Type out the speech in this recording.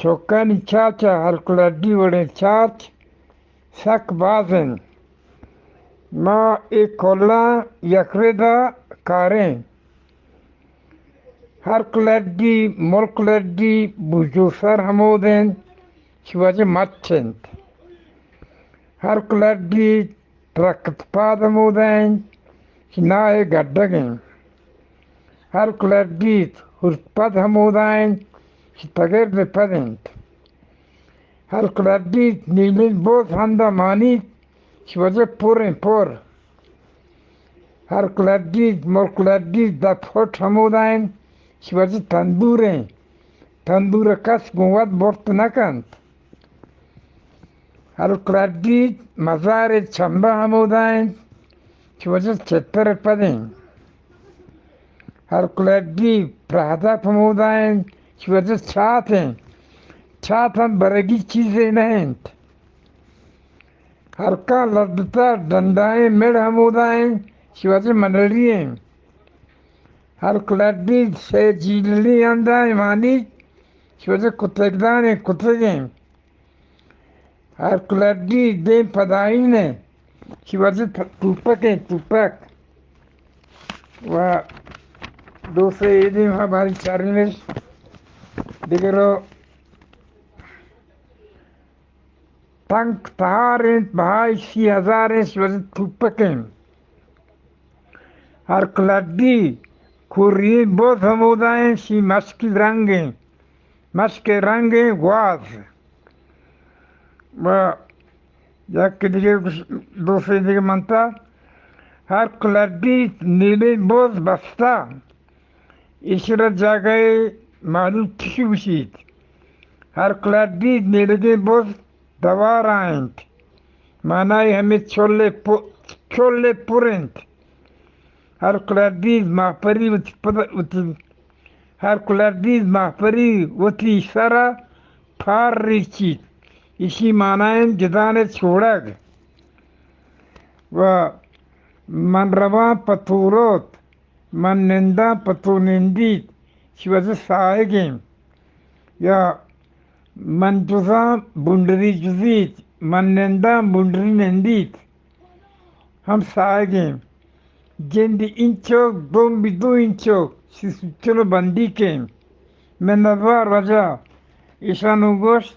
چوکانی چاچ ءَ ہلک لڈی وڑیں چاچ سک باز انت۔ ما اے کلاں یک رد ءَ کاریں۔ ہلک لڈی، ملک لڈی، بوجو سر ہمود انت، چی وجہ مچ انت۔ ہلک لڈی، ترکت پاد ہمودا انت، چی ناہ ءِ گڈگ انت۔ ہلک لڈیت، ہرت پد ہمودا انت، چی تگرد ءِ پد انت۔ ہلک لڈیت، نیلیں بوز ہندا مانیت، چی وجہ پر انت، پر۔ ہلک لڈیت، ملک لڈیت، دپ ہٹ ہمودا انت، چی وجہ تندور انت۔ تندور ءَ کس گوں وت برت نہ کنت۔ ہلک لڈیت، مزار ءِ چمبہ ہمودا انت، چی وجہ چتر ءِ پد انت۔ ہلک لڈیت، پراہ دپ ہمودا انت، چی وجہ چات انت۔ چات ہم برگی چیزے نہ انت۔ ہلکاں لڈتا ڈنڈائیں مڑ ہمودا انت، چی وجہ منڑی انت۔ ہلک لڈیت، شے جیللی ہندا مانیت، چی وجہ کتگدانیں کتگ انت۔ ہلک لڈیت، دیم پدائین انت، چی وجہ ت-، توپک انت، توپک۔ و دو سے اے دیم ہا باری چارینش دگرو تنک تہار انت، بہائی سی ہزار انت، چی وجہ توپک انت۔ ہلک لڈیت، کوری بوز ہمودا انت، چی مشکی رنگ انت، مشک رنگ انت، گواز۔ و یک دگہ گوش-، دو سے دگہ منتا۔ ہلک لڈیت، نیلیں بوز بستہ، ایشرا جاگہ ءِ مہلوک چشی گوشیت۔ ہلک لڈیت، نیلگیں بوز دوارا انت، معنی ہمے چل ءِ پ-، چل ءِ پر انت۔ ہلک لڈیت، ماہپری وتی پد، وتی، ہلک لڈیت، ماہپری وتی سرا پار ریچیت، ایشی معنی انت گدان ءِ چوڑگ۔ و من رواں پہ تو روت، من ننداں پہ تو نندیت، چی وجہ ساہگیں۔ یا من جزاں بنڈری جزیت، من ننداں بنڈری نندیت، ہم ساہگیں۔ جند انچو، دمب دو انچو، چی سوچن و بندیکیں۔ منتوار واجہ۔ ایشاں گوشت،